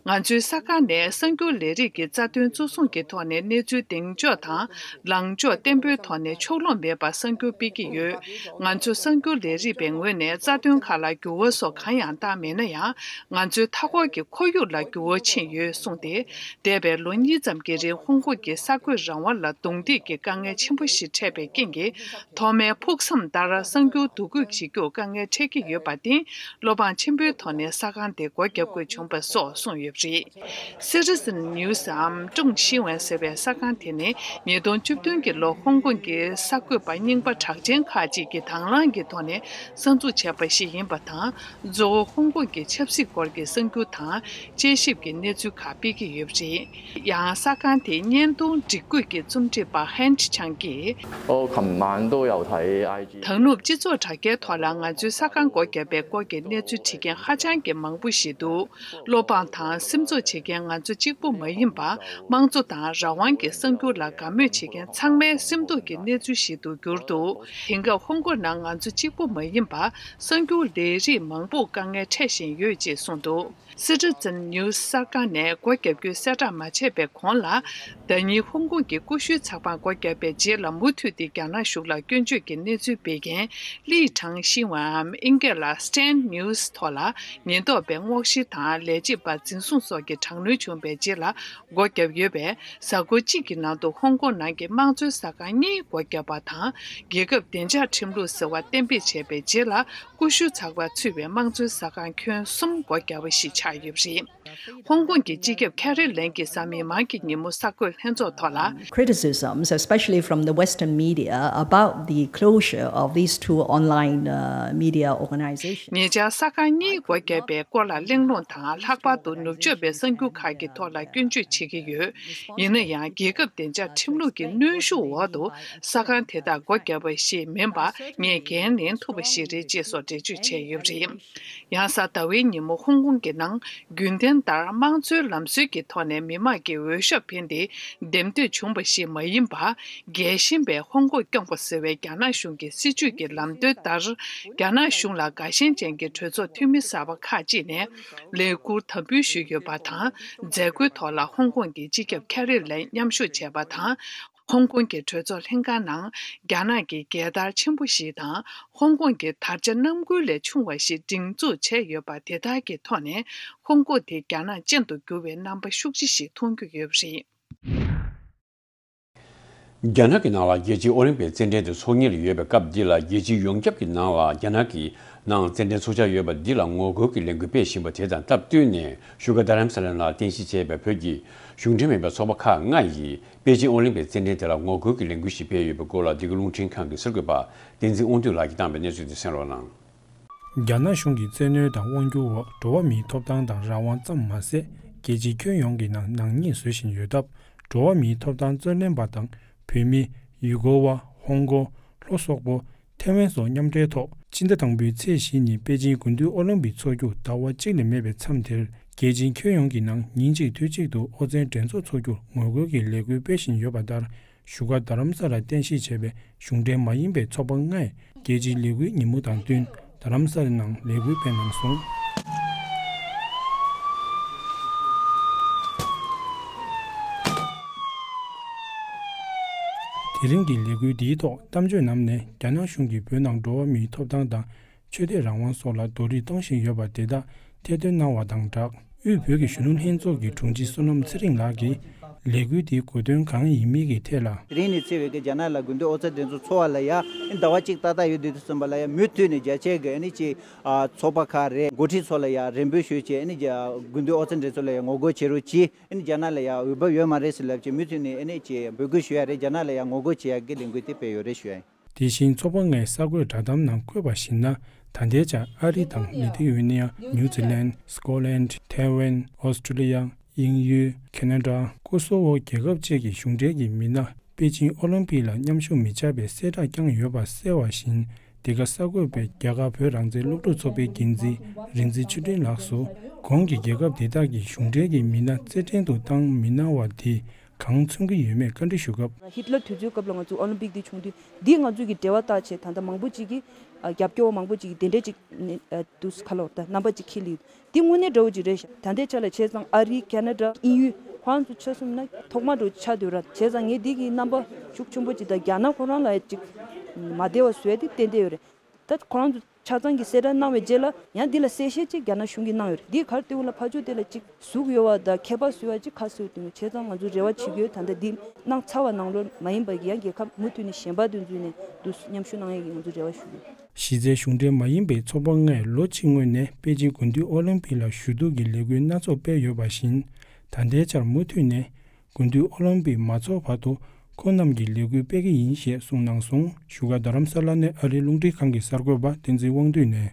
ང་ཚོའི་གསར་ཁང་ནས་གསར་འགྱུར་ལས་རིགས་ཀྱི་རྩ་དོན་གཙོ་བཟུང་གི་ཐོག་ནས་གནས་ཚུལ་གདེང་འཇོག་དང་ལངས་ཕྱོགས་བརྟན་པོའི་ཐོག་ནས་ཕྱོགས་ལྷུང་མེད་པར་གསར་འགྱུར་སྤེལ་གྱི་ཡོད། ང་ཚོ་གསར་འགྱུར་ལས་རིགས་པའི་ངོས་ནས་རྩ་དོན་ཁག་ལ་འགྱུར་བ་སོགས་གང་ཡང་བཏང་མེད་ན་ཡང་། ང་ཚོའི་མཐའ་འཁོར་གྱི་ཁོར་ཡུག་ལ་འགྱུར་བ་ཕྱིན་ཡོད་གསུངས་ཏེ། འདས་པའི་ལོ་གཉིས་ཙམ་གྱི་རིང་ཧོང་ཀོང་གི་གསར་འགོད་རང་དབང་ལ་རྡུང་རྡེག་གི་དཀའ་ངལ་ཆེན་པོ་ཞིག་འཕྲད་པའི་རྐྱེན་གྱིས། ཐོག་མའི་ཕུགས་བསམ་ལྟར་གསར་འགྱུར་བསྡུ་འགོད་བྱེད་རྒྱུར་དཀའ་ངལ་འཕྲད་ཀྱི་ཡོད་པར་བརྟེན། བློ་ཕམ་ཆེན་པོའི་ཐོག་ནས་གསར་ཁང་དེ་སྒོ་བརྒྱབ་དགོས་བྱུང་བ་སོགས་གསུངས་ཡོད་པ་རེད། Citizen News འམ་ཀྲུང་ཤིན་ཝན་ཟེར་བའི་གསར་ཁང་དེ་ནི་ཉིས་སྟོང་བཅུ་བདུན་གྱི་ལོར་ཧོང་ཀོང་གི་གསར་འགོད་པ་རྙིང་པ་གྲགས་ཅན་ཁག་ཅིག་གིས་དང་བླངས་ཀྱི་ཐོག་ནས་གསར་འཛུགས་བྱས་པ་ཞིག་ཡིན་པ་དང་། གཙོ་བོ་ཧོང་ཀོང་གི་ཆབ་སྲིད་སྐོར་གྱི་གསར་འགྱུར་དང་། དཔྱད་ཞིབ་ཀྱི་གནས་ཚུལ་ཁག་སྤེལ་གྱི་ཡོད་པ་རེད། ཡང་གསར་ཁང་དེའི་བརྙན་ཐུང་སྒྲིག་བཀོད་ཀྱི་རྩོམ་སྒྲིག་པ་ཧན་ཁྲི་ཆང་གིས། 我琴晚都有睇 I G དང་ནུབ་སྤྱི་ཚོགས་དྲ་རྒྱའི་ཐོག་ལ་ང་ཚོའི་གསར་ཁང་སྒོ་བརྒྱབ་པའི་སྐོར་གྱི་གནས་ཚུལ་བྲིས་མཁན་ཧ་ཅང་གི་མང་པོ་ཞིག་འདུག་བློ་ཕམ་དང་སེམས་ཚོར་བྱེད་མཁན་ང་ཚོ་གཅིག་པུ་མ་ཡིན་པར། དམངས་གཙོ་དང་རང་དབང་གི་གསར་འགྱུར་ལ་དགའ་མོས་བྱེད་མཁན་ཚང་མའི་སེམས་སྡུག་གི་གནས་ཚུལ་ཞིག་ཏུ་གྱུར་འདུག་དེང་སྐབས་ཧོང་ཀོང་ནང་ང་ཚོ་གཅིག་པུ་མ་ཡིན་པར། གསར་འགྱུར་ལས་རིགས་མང་པོར་དཀའ་ངལ་འཕྲད་བཞིན་ཡོད་ཅེས་གསུངས་འདུག Citizen News གསར་ཁང་ནས་སྒོ་བརྒྱབ་རྒྱུའི་གསལ་བསྒྲགས་མ་བྱས་པའི་གོང་ལ། ཟླ་ཉིན་ཧོང་ཀོང་གི་ཀུ་ཤུའི་ཚགས་པར་སྒོ་བརྒྱབ་པའི་རྗེས་ལ་མུ་མཐུད་དེ་རྒྱ་ནག་གཞུང་ལ་སྐྱོན་བརྗོད་ཀྱི་གནས་ཚུལ་སྤེལ་མཁན་ལི་ཁྲང་ཤིན་ཝའམ་ཨིན་སྐད་ལ་Stand News ཐོག་ལ་ཉེན་རྟོག་པས་སྔོག་བཤེར་དང་ལས་བྱེད་པ་འཛིན་བཟུང་སོགས་ཀྱི་དྲག་གནོན་བྱུང་བའི་རྗེས་ལ་སྒོ་བརྒྱབ་ཡོད་པས། གཟའ་འཁོར་གཅིག་གི་ནང་དུ་ཧོང་ཀོང་ནང་གི་དམངས་གཙོའི་གསར་ཁང་གཉིས་སྒོ་བརྒྱབ་པ་དང་། རྒྱལ་ཁབ་བདེ་འཇགས་ཁྲིམས་ལུགས་ཟེར་བ་གཏན་འབེབས་བྱས་པའི་རྗེས་ལ། ཀུ་ཤུ་ཚགས་པར་ཚུད་པའི་དམངས་གཙོའི་གསར་ཁང་ཁྱོན་གསུམ་སྒོ་བརྒྱབ་པ་ཞིག་ཆགས་ཡོད་པ་རེད། ཧོང་ཀོང་གི་སྤྱི་ཁྱབ་ཁེ་རི་ལེམ་གྱིས་གཟའ་མིག་དམར་གྱི་ཉིན་མོ་གསར་འགོད་ལྷན་ཚོགས་ཐོག་ལ། Criticisms, especially from the Western media, about the closure of these two online uh, media organizations. ཉེ་ཆར་གསར་ཁང་གཉིས་སྒོ་བརྒྱབ་པའི་སྐོར་ལ་གླེང་སློང་དང་། ལྷག་པར་དུ་ནུབ་ཕྱོགས་པའི་གསར་འགྱུར་ཁག་གི་ཐོག་ལ་སྐྱོན་བརྗོད་བྱེད་ཀྱི་ཡོད། ཡིན་ན་ཡང་། རྒྱལ་ཁབ་བདེ་འཇགས་ཁྲིམས་ལུགས་ཀྱི་གནོན་ཤུགས་འོག་ཏུ་གསར་ཁང་དེ་དག་སྒོ་བརྒྱབ་པ་ཞིག་མིན་པ་ངས་འགན་ལེན་ཐུབ་པ་ཞིག་རེད་ཅེས་སོགས་འགྲེལ་བརྗོད་བྱས་ཡོད་པ་རེད། ཡང་གཟའ་ཟླ་བའི་ཉིན་མོ་ཧོང་ཀོང་གི་ནང་རྒྱུན་ལྡན་ལྟར་དམངས་གཙོའི་ལམ་སྲོལ་གྱི་ཐོག་ནས་མི་མང་གི་འོས་ཤོག་འཕེན་ཏེ་འདེམས་ཐོན་བྱུང་བ་ཞིག་མ་ཡིན་པར། རྒྱལ་ཞེན་པས་ཧོང་ཀོང་སྐྱོང་དགོས་ཟེར་བའི་རྒྱ་ནག་གཞུང་གི་སྲིད་བྱུས་ཀྱི་ལམ་སྟོན་ལྟར། རྒྱ་ནག་གཞུང་ལ་དགའ་ཞེན་ཅན་གྱི་གྲོས་ཚོགས་འཐུས་མི་གསར་པ་ཁག་ཅིག་ནས་ལས་འཁུར་དམ་འབུལ་ཞུས་ཡོད་པ་དང་། མཛད་སྒོའི་ཐོག་ལ་ཧོང་ཀོང་གི་སྤྱི་ཁྱབ་ཁེ་རི་ལེམ་མཉམ་ཞུགས་བྱས་པ་དང་། ཧོང་ཀོང་གི་གྲོས་ཚོགས་ལྷན་ཁང་ནང་རྒྱ་ནག་གི་རྒྱལ་དར་ཆེན་པོ་ཞིག་དང་། ཧོང་ཀོང་གི་དར་ཆ་རྣམ་འགུལ་ལས་ཆུང་བ་ཞིག་སྒྲེང་འཛུགས་བྱས་ཡོད་པ་དེ་དག་གི་ཐོག་ནས། ཧོང་ཀོང་དེ་རྒྱ་ནག་ཅན་དུ་འགྱུར་བའི་རྣམ་པ་ཤུགས་ཆེ་ཞིག་མཐོང་རྒྱུ་ཡོད་པ་རེད། རྒྱ་ནག་གི་ནང་ལ་རྒྱལ་སྤྱིའི་ཨོ་ལིམ་པིག་རྩེད་འགྲན་དེ་འཚོགས་ཉེར་ཡོད་པའི་སྐབས་འདི་ལ། རྒྱལ་སྤྱིའི་ཡོངས་ཁྱབ་ཀྱི་ནང་ལ་རྒྱ་ནག་གི་ནང་རྩེད་འགྲན་འཚོགས་འཆར་ཡོད་པ་འདི་ལ་ངོ་རྒོལ་གྱི་ལས་འགུལ་སྤེལ་བཞིན་པ་དེ་དང་སྟབས་བསྟུན་ནས། བཞུགས་སྒར་རྡ་རམ་ས་ལ་ནང་རྟེན་གཞི་བྱས་པའི་བོད་ཀྱི་གཞུང་འབྲེལ་མིན་པའི་ཚོགས་པ་ཁག་ལྔ་ཡིས་པེ་ཅིན་ཨོ་ལིམ་པིག་རྩེད་འགྲན་དེ་ལ་ངོ་རྒོལ་གྱི་ལས་འགུལ་ཞིག་སྤེལ་ཡོད་པའི་སྐོར་ལ། འདི་ག་རླུང་འཕྲིན་ཁང་གི་གསར་འགོད་པ་བསྟན་འཛིན་དབང་འདུས་ལགས་ཀྱིས་བཏང་བའི་གནས་ཚུལ་དེ་གསན་རོགས་གནང་། རྒྱ་ནག་གཞུང་གིས་བཙན་གནོན་དང་དབང་སྒྱུར་འོག་འགྲོ་བ་མིའི་ཐོབ་ཐང་དང་རང་དབང་ཙམ་མ་ཟད། རྒྱལ་སྤྱིའི་ཁྱོན་ཡོངས་ཀྱི་ནང་ནག་ཉེས་བཟོ་བཞིན་ཡོད་སྟབས། འགྲོ་བ་མིའི་ཐོབ་ཐང་རྩོད་ལེན་པ་དང་། བོད་མི། ཡུ་གུར་བ། ཧོང་ཀོང་། ལྷོ་སོག་པོ། ཐེ་ཝན་སོགས་མཉམ་འབྲེལ་ཐོག་ཕྱི་ཟླ་དང་པོའི་ཚེས་བཞི་ཉིན་པེ་ཅིན་དགུན་དུས་ཨོ་ལིམ་པིག་འཚོགས་རྒྱུ་ཟླ་བ་གཅིག་ལས་མེད་པའི་མཚམས་དེར། རྒྱལ་སྤྱིའི་ཁྱོན་ཡོངས་ཀྱི་ནང་ཉིན་གཅིག་དུས་གཅིག་ཏུ་ཨོ་རྩལ་འགྲན་ཚོགས་འཚོགས་རྒྱུར་ངོ་རྒོལ་གྱི་ལས་འགུལ་སྤེལ་བཞིན་ཡོད་པ་ལྟར། བཞུགས་སྒར་རྡ་རམ་ས་ལར་རྟེན་གཞི་བྱས་པའི་གཞུང་འབྲེལ་མ་ཡིན་པའི་ཚོགས་པ་ལྔས་རྒྱལ་སྤྱིའི་ལས་འགུལ་ཉིན་མོ་དང་བསྟུན་རྡ་རམ་ས་ལའི་ནང་ལས་འགུལ་སྤེལ་གནང་སོང་། དེ་རིང་གི་ལས་འགུལ་འདིའི་ཐོག་གཏམ་བརྗོད་གནང་མཁན་རྒྱ་ནག་གཞུང་གིས་བོད་ནང་འགྲོ་བ་མིའི་ཐོབ་ཐང་དང་ཆོས་དད་རང་དབང་སོགས་ལ་རྡོག་རིལ་གཏོང་བཞིན་ཡོད་པ་དེ་དག་ཐེར་འདོན་གནང་བ་དང་སྦྲགས། དབུས་བོད་ཀྱི་གཞོན་ནུ་ལྷན་ཚོགས་ཀྱི་དྲུང་ཆེ་བསོད་ནམས་ཚེ་རིང་ལགས་ཀྱིས། ལས་འགུལ་འདིའི་གོ་དོན་གང་ཡིན་མིན་གྱི་ཐད་ལ། དེ་རིང་ནས་བརྩིས་པའི་གི་རྒྱ་ནག་ལ་དགུན་དུས་ཨོ་རྩལ་འགྲན་ཚོགས་འཚོགས་པ་ལ་ཡ་ཨ་ནི་ཟླ་བ་གཅིག་ཏག་ཏག་ཡོད་དུས་དུས་ཙམ་པ་ལ་ཡ་མུ་མཐུད་ནས་རྒྱ་ཆེ་གི་ཨ་ནི་ཅིག་ཨ་ཚོགས་པ་ཁག་རེད། འགོ་ཁྲིད་ཚོ་ལ་ཡ་རེ་འབོད་ཞུས་བྱས་ཨ་ནི་རྒྱ་དགུན་དུས་ཨོ་རྩལ་འགྲན་ཚོགས་ལ་ཡ་ངོ་རྒོལ་བྱེད་རོགས་གྱིས། ཨ་ནི་རྒྱ་ནག་ལ་ཡ་འོས་འབབ་ཡོད་མ་རེད་ཟེར་ལབ་ཅིག་མུ་མཐུད་ནས་ཨ་ནི་ཅིག་འབོད་སྐུལ་ཞུ་ཡ་རེད། རྒྱ་ནག་ལ་ཡ་ངོ་རྒོལ་བྱེད་ཡ་གི་ལས་འགུལ་དེ་སྤེལ་ཡོད་རེད་ཞུ་ཡ་ཡིན། དེ་བཞིན་ཚོགས་པ་ལྔའི་གསར་འགོད་བསྒྲགས་གཏམ་ནང་བཀོད་པར་གཞིགས་ན། ད་ལྟའི་ཆར་ཨ་རི་དང་ལི་ཐི་ཝེ་ནི་ཡ། ནིའུ་ཛི་ལན། སི་ཀོ་ལན། ཐའེ་ཝན། ཨོ་སི་ཀྲི་ལི་ཡ། དབྱིན་ཡུལ། ཁེ་ན་ཌ། ཀོ་སོ་ཝོ་རྒྱལ་ཁབ་བཅས་ཀྱི་གཞུང་འབྲེལ་གྱི་མི་སྣ་པེ་ཅིང་ཨོ་ལིམ་པིག་ལ་མཉམ་ཞུགས་མི་བྱ་བའི་གསལ་བསྒྲགས་བསྐྱངས་ཡོད་པ་གསལ་བ་བཞིན། འདི་ག་གསར་འགོད་པས་རྒྱ་གར་བོད་རང་བཙན་སློབ་ཕྲུག་ཚོགས་པའི་འགན་འཛིན་རིག་འཛིན་ཆོས་སྒྲོན་ལགས་སུ། གོང་གི་རྒྱལ་ཁབ་འདི་དག་གི་གཞུང་འབྲེལ་གྱི་མི་སྣ་རྩེད་འགྲན་དུ་བཏང་མི་གནང་བ་འདི་གང་མཚོན་གྱི་ཡོད་མེད་བཀའ་འདྲི་ཞུ་སྐབས། ཧི་ཏི་ལར་དུས་ཚོད་སྐབས་ལ་ང་ཚོ་ཨོ་ལིམ་པིག་འདི་བྱུང་དུས་འདི་ང་ཚོ་གི་འབྲེལ་བ་བཏགས་བྱས་ད་ལྟ་མང་པོ་ཅིག་གིས་རྒྱབ་སྐྱོར་བ་མང་པོ་ཅིག་གིས་དེ་འདྲས་ཅིག་འདུག་ཁ་ལོ་ད་རྣམ་པ་ཅིག་འཁྱེར་ལི་འདི་དངོས་གནས་འདྲ་བོ་ཅིག་རེད་ཤག་ད་ལྟའི་ཆ་ལ་བྱས་ཙང་ཨ་རི། ཁེ་ན་ཌ། དབྱིན་ཡུལ་ཁོ་རང་ཚོ་ཆ་སོང་ན་ཐོག་མ་འདྲ་བོ་ཆགས་བསྡད་ཡོད་ར། བྱས་ཙང་ངས་འདི་གི་རྣམ་པ་ཤུགས་ཆེན་པོ་ཅིག་དང་རྒྱ་ནག་ཁོ་རང་ལ་ཅིག་མ་བདེ་བ་བཟོ་ཡ་དེ་ཏན་ཏན་ཡོད་རེད། ད་ཁོ་རང་ཚོ་ཆ་ཚང་གི་གསལ་བསྒྲགས་གནང་བའི་རྗེས་ལ་ཡང་འདི་ལ་གསལ་བཤད་ཅིག་རྒྱ་ནག་གཞུང་གིས་གནང་ཡོད་རེད། འདི་ག་རེ་ལྟ་བུ་ལ་ཕར་ཕྱོགས་དེ་ལ་ཅིག་ཟུག་ཡོད་བ་དང་ཁྱད་པར་བཟོ་བ་ཅིག་ཁ་གསོས་དུས་བྱས་ཙང་ང་ཚོ་རེ་བ་བྱེད་ཀྱི་ཡོད། ད་ལྟ་འདི་གནང་ཚར་བ་ནང་ལོགས་མ་ཡིན་པ་གི་ཡང་རྒྱལ་ཁབ་མུ་མཐུད་ནས་གཞན་པ་དེ་འཛུལ་ནས་འདུག་མཉམ་ཞུགས་གནང་ཡས་ཀྱི་ང་ཚོ་རེ་བ་ཞུ་གི་ཡོད། གཞི་རྩའི་གཞུང་འབྲེལ་མ་ཡིན་པའི་ཚོགས་པ་ལྔས་ལོ་གཅིག་སྔོན་ནས་པེ་ཅིང་དགུན་དུས་ཨོ་ལིམ་པིག་ལ་ཞུ་གཏུག་གི་ལས་འགུལ་སྣ་ཚོགས་སྤེལ་ཡོད་པ་བཞིན། ད་ལྟའི་ཆར་མུ་མཐུད་ནས་དགུན་དུས་ཨོ་ལིམ་པིག་མ་ཚོགས་བར་དུ་ཁོང་རྣམས་ཀྱིས་ལས་འགུལ་སྤེལ་གྱི་ཡིན་ཞེས་གསུངས་གནང་སོང་། བཞུགས་སྒར་རྡ་རམ་ས་ལ་ནས་ཨ་རིའི་རླུང་འཕྲིན་ཁང་གི་གསར་འགོད་པ་བསྟན་འཛིན་དབང་འདུས་ནས།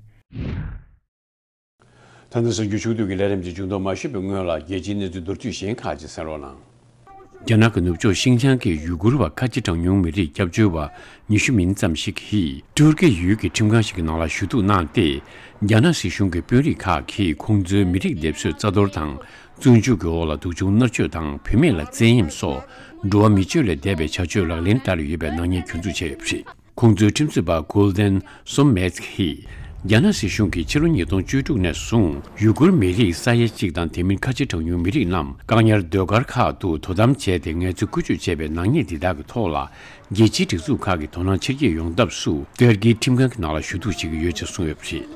ད་ནི་གསར་འགྱུར་ཕྱོགས་བསྡུས་ཀྱི་ལས་རིམ་གྱི་མཇུག་སྡོམ་མ་ཞུས་པའི་སྔོན་ལ་རྒྱལ་སྤྱིའི་གནས་ཚུལ་མདོར་བསྡུས་གཞན་ཁག་ཅིག་གསན་རོགས་གནང་། རྒྱ་ནག་གི་ནུབ་ཕྱོགས་ཤིན་ཅང་གི་ཡུ་གུར་བ་ཁ་ཆེ་གྲངས་ཉུང་མི་རིགས་སྐྱབས་བཅོལ་བ་ཉི་ཤུ་མིན་ཙམ་ཞིག་གིས་ཏུར་ཀི་ཡུལ་གྱི་ཁྲིམས་ཁང་ཞིག་གི་ནང་ལ་ཞུ་གཏུག་གནང་སྟེ། རྒྱ་ནག་སྲིད་གཞུང་གི་དཔོན་རིགས་ཁག་གིས་ཁོང་ཚོའི་མི་རིགས་སྡེབ་གསོད་རྩ་གཏོར་དང་། བཙོན་འཇུག་གི་འོག་ལ་སྡུག་སྦྱོང་མནར་གཅོད་དང་བུད་མེད་ལ་བཙན་གཡེམ་སོགས་འགྲོ་བ་མི་སྤྱོད་ལས་འདས་པའི་བྱ་སྤྱོད་ལག་ལེན་བསྟར་ཡོད་པའི་ནག་ཉེས་གྱོན་འཛུགས་བྱས་ཡོད་པ་རེད། ཁོང་ཚོའི་ཁྲིམས་རྩོད་པ་Golden Sommes་གིས། རྒྱ་ནག་སྲིད་གཞུང་གིས་ཕྱི་ལོ་ཉིས་སྟོང་བཅུ་དྲུག་ནས་བཟུང་ཡུ་གུར་མི་རིགས་ས་ཡ་གཅིག་དང་དེ་མིན་ཁ་ཆེ་གྲངས་ཉུང་མི་རིགས་རྣམས་བཀག་ཉར་ཟློས་གར་ཁག་ཏུ་དོ་དམ་བྱས་ཏེ་ངལ་རྩོལ་བཀོལ་སྤྱོད་བྱས་པའི་ནག་ཉེས་འདི་དག་གི་ཐོག་ལ། རྒྱལ་སྤྱིའི་སྒྲིག་འཛུགས་ཁག་གིས་དོ་སྣང་ཆེར་སྐྱེད་ཡོང་ཐབས་སུ་ཏུར་ཀིའི་ཁྲིམས་ཁང་གི་ནང་ལ་ཞུ་གཏུག་བྱེད་ཀྱི་ཡོད་ཅེས་གསུངས་ཡོད་པ་རེད།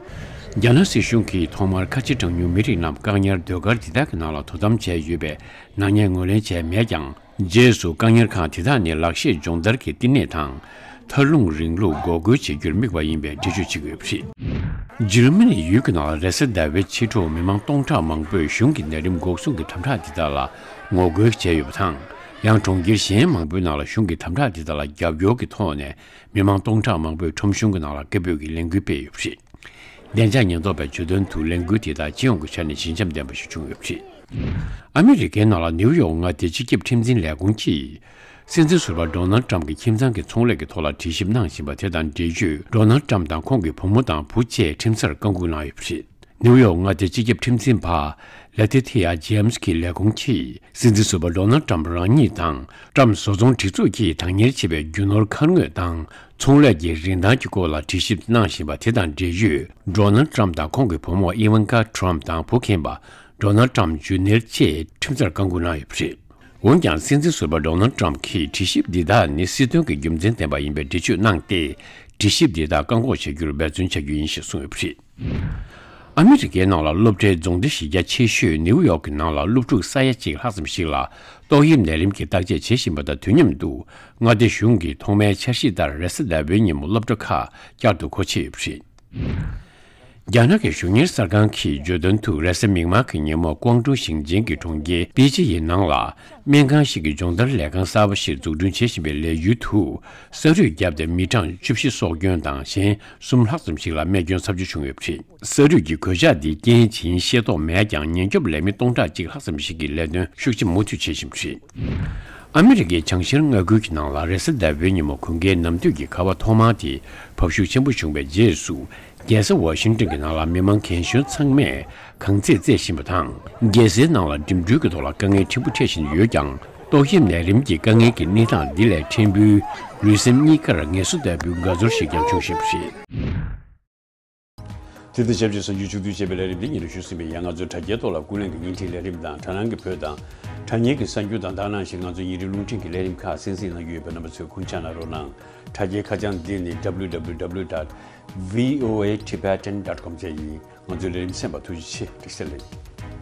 རྒྱ་ནག་སྲིད་གཞུང་གིས་ཐོག་མར་ཁ་ཆེ་གྲངས་ཉུང་མི་རིགས་རྣམས་བཀག་ཉར་ཟློས་གར་འདི་དག་གི་ནང་ལ་དོ་དམ་བྱས་ཡོད་པའི་ནག་ཉེས་ངོས་ལེན་བྱས་མེད་ཀྱང་། རྗེས་སུ་བཀག་ཉར་ཁང་དེ་དག་ནི་ལག་ཤེས་སྦྱོང་བརྡར་གྱི་བསྟི་གནས་དང་། མཐར་ལྷུང་རིང་ལུགས་འགོག་རྒོལ་བྱེད་རྒྱུར་དམིགས་པ་ཡིན་པའི་འགྲེལ་བརྗོད་བྱེད་ཀྱི་ཡོད་པ་རེད། འཇར་མ་ནི་ཡུལ་གྱི་ནང་ལ་རེས་གཟའ་ཟླ་བའི་ཕྱི་དྲོ་མི་མང་སྟོང་ཕྲག་མང་པོས་གཞུང་གི་ནད་རིམས་འགོག་སྲུང་གི་དམ་དྲག་འདི་དག་ལ་ངོ་རྒོལ་བྱས་ཡོད་པ་དང་། ཡང་གྲོང་ཁྱེར་གཞན་མང་པོའི་ནང་ལ་གཞུང་གི་དམ་དྲག་འདི་དག་ལ་རྒྱབ་སྐྱོར་གྱི་ཐོག་ནས་མི་མང་སྟོང་ཕྲག་མང་པོས་ཁྲོམ་གཞུང་གི་ནང་ལ་སྐད་འབོད་ཀྱི་ལས་འགུལ་སྤེལ་ཡོད་པ་རེད། བདེ་འཇགས་ཉེན་རྟོག་པས་བརྗོད་དོན་དུ་ལས་འགུལ་དེ་དག་སྤྱི་ཡོངས་ཀྱི་ཆ་ནས་ཞི་འཇམ་ལྡན་པ་ཞིག་བྱུང་ཡོད་པ་རེད། ཨ་མི་རི་ཀའི་ནང་ལ་ནིའུ་ཡོག་མངའ་སྡེའི་སྤྱི་ཁྱབ་ཁྲིམས་འཛིན་ལས་ཁུངས་ཀྱིས། སྲིད་འཛིན་ཟུར་པ་ཌོ་ནལ་ཏྲམ་གྱི་ཁྱིམ་ཚང་གི་ཚོང་ལས་ཀྱི་ཐོག་ལ་དྲི་ཞིབ་གནང་བཞིན་པ་དེ་དང་འབྲེལ་ཡོད་ཌོ་ནལ་ཏྲམ་དང་ཁོང་གི་བུ་མོ་དང་བུ་བཅས་ཁྲིམས་སར་བཀག་འགུག་གནང་ཡོད་པ་རེད། ནིའུ་ཡོག་མངའ་སྡེའི་སྤྱི་ཁྱབ་ཁྲིམས་འཛིན་པ་ལེ་ཐི་ཐི་ཡ་ཇེམ་སི་གི་ལས་ཁུངས་ཀྱིས། སྲིད་འཛིན་ཟུར་པ་ཌོ་ནལ་ཏྲམ་རང་ཉིད་དང་ཏྲམ་བཟོ་ཚོང་སྒྲིག་འཛུགས་ཀྱིས་བདག་གཉེར་བྱེད་པའི་རྒྱུ་ནོར་འཁར་དངོས་དང་ཚོང་ལས་ཀྱི་རིན་ཐང་གི་སྐོར་ལ་དྲི་ཞིབ་གནང་བཞིན་པ་དེ་དང་འབྲེལ་ཡོད་ཌོ་ནལ་ཏྲམ་དང་ཁོང་གི་བུ་མོ་ཨི་ཝན་ཀ་ཏྲམ་དང་བུ་རྒན་པ་ཌོ་ནལ་ཏྲམ་ཇུ་ནིར་བཅས་ཁྲིམས་རྩར་བཀག་འགུག་གནང་ཡོད་པ་རེད། འོན་ཀྱང་སྲིད་འཛིན་ཟུར་པ་ཌོ་ནལ་ཏྲམ་གྱིས་དྲི་ཞིབ་འདི་དག་ནི་སྲིད་དོན་གྱི་རྒྱུ་མཚན་ལྡན་པ་ཡིན་པའི་འགྲེལ་བརྗོད་གནང་སྟེ། དྲི་ཞིབ་འདི་དག་བཀག་འགོག་བྱ་རྒྱུར་འབད་བརྩོན་བྱ་རྒྱུ་ཡིན་ཞེས་གསུངས་ཡོད་པ་རེད། ཨ་མི་རི་ཀའི་ནང་ལ་སློབ་གྲྭའི་རྫོང་སྡེ་གཞི་རྒྱ་ཆེ་ཤོས་ནིའུ་ཡོག་གི་ནང་ལ་སློབ་ཕྲུག་ས་ཡ་གཅིག་ལྷག་ཙམ་ཞིག་ལ་ཏོག་དབྱིབས་ནད་རིམས་ཀྱི་བརྟག་དཔྱད་བྱེད་བཞིན་པ་དང་དུས་མཉམ་དུ་མངའ་སྡེ་གཞུང་གིས་ཐོག་མའི་འཆར་གཞིའི་ལྟར་རེས་གཟའ་ཟླ་བའི་ཉིན་མོ་སློབ་གྲྭ་ཁག་བསྐྱར་དུ་སྒོ་ཕྱེ་ཡོད་པ་རེད། རྒྱ་ནག་གི་གཞུང་གཉེར་གསར་ཁང་གིས་བརྗོད་དོན་དུ་རེས་གཟའ་མིག་དམར་གྱི་ཉིན་མོ་ཀོང་ཀྲུང་ཞིང་ཆེན་གྱི་གྲོང་ཁྱེར་པེ་ཅིང་ཡི་ནང་ལ་སྨན་ཁང་ཞིག་གི་སྦྱོང་བརྡར་ལས་ཁང་གསར་པ་ཞིག་འཛུགས་སྐྲུན་བྱེད་བཞིན་པའི་ལས་ཡུལ་དུ་ས་རུད་བརྒྱབ་སྟེ་མི་གྲངས་བཅུ་བཞི་སྲོག་སྐྱོན་དང་གཞན་གསུམ་ལྷག་ཙམ་ཞིག་ལ་རྨས་སྐྱོན་ཚབས་ཆེ་བྱུང་ཡོད་པ་རེད། ས་རུད་ཀྱི་གོད་ཆག་འདིའི་རྐྱེན་ཇི་ཡིན་ཤེས་རྟོགས་མེད་ཀྱང་ཉེན་སྐྱོབ་ལས་མི་སྟོང་ཕྲག་གཅིག་ལྷག་ཙམ་ཞིག་གིས་ལས་དོན་ཤུགས་ཆེ་མུ་མཐུད་བྱེད་བཞིན་པ་རེད། ཨ་མི་རི་ཀའི་བྱང་ཤར་མངའ་ཁུལ་གྱི་ནང་ལ་རེས་གཟའ་ཟླ་བའི་ཉིན་མོ་དགུན་ཁའི་ནམ་དུས་ཀྱི་ཁ་བ་ཐོག་མར་དེ་བབས་ཤུགས་ཆེན་པོ་བྱུང་བའི་རྗེས་སུ། རྒྱལ་ས་ཝ་ཤིང་ཏོན་གྱི་ནང་ལ་མི་མང་རྒན་གཞོན་ཚང་མས་གངས་རྩེད་རྩེད་བཞིན་པ་དང་། རྒྱལ་སའི་ནང་ལ་འགྲིམ་འགྲུལ་གྱི་ཐོག་ལ་དཀའ་ངལ་ཕྲན་བུ་འཕྲད་བཞིན་ཡོད་ཀྱང་། ཏོག་དབྱིབས་ནད་རིམས་ཀྱི་དཀའ་ངལ་གྱི་གནས་སྟངས་འདི་ལས་ཕྲན་བུའི་ལུས་སེམས་གཉིས་ཀར་ངལ་གསོ་ལྟ་བུའི་དགའ་ཚོར་ཞིག་ཀྱང་བྱུང་བཞིན་པ་རེད། དེ་དང་ཆབས་ཅིག་གསར་འགྱུར་ཕྱོགས་བསྡུས་བྱས་པའི་ལས་རིམ་འདི་ཉིན་རེ་ཞུ་ཟིན་པའི་ཡང་ང་ཚོའི་དྲ་རྒྱའི་ཐོག་ལ་ཀུན་གླེང་གི་བརྙན་འཕྲིན་ལས་རིམ་དང་དྲ་སྣང་གི་བོད་དང་དྲ་བརྙན་གྱི་གསར་འགྱུར་དང་དེ་ནང་བཞིན་ང་ཚོའི་ཉིན་རེའི་རླུང་འཕྲིན་གྱི་ལས་རིམ་ཁག་གསན་གཟིགས་གནང་རྒྱུ་ཡོད་པས་རྣམ་པ་ཚོས་ཁུངས་སྐྱེལ་གནང་རོགས་གནང་། དྲ་རྒྱའི་ཁ་བྱང་འདི་ནི་W W W dot V O A Tibetan dot com བཅས་ཡིན། ང་ཚོའི་ལས་རིམ་གསན་པར་ཐུགས་རྗེ་ཆེ། བཀྲ་ཤིས་བདེ་ལེགས།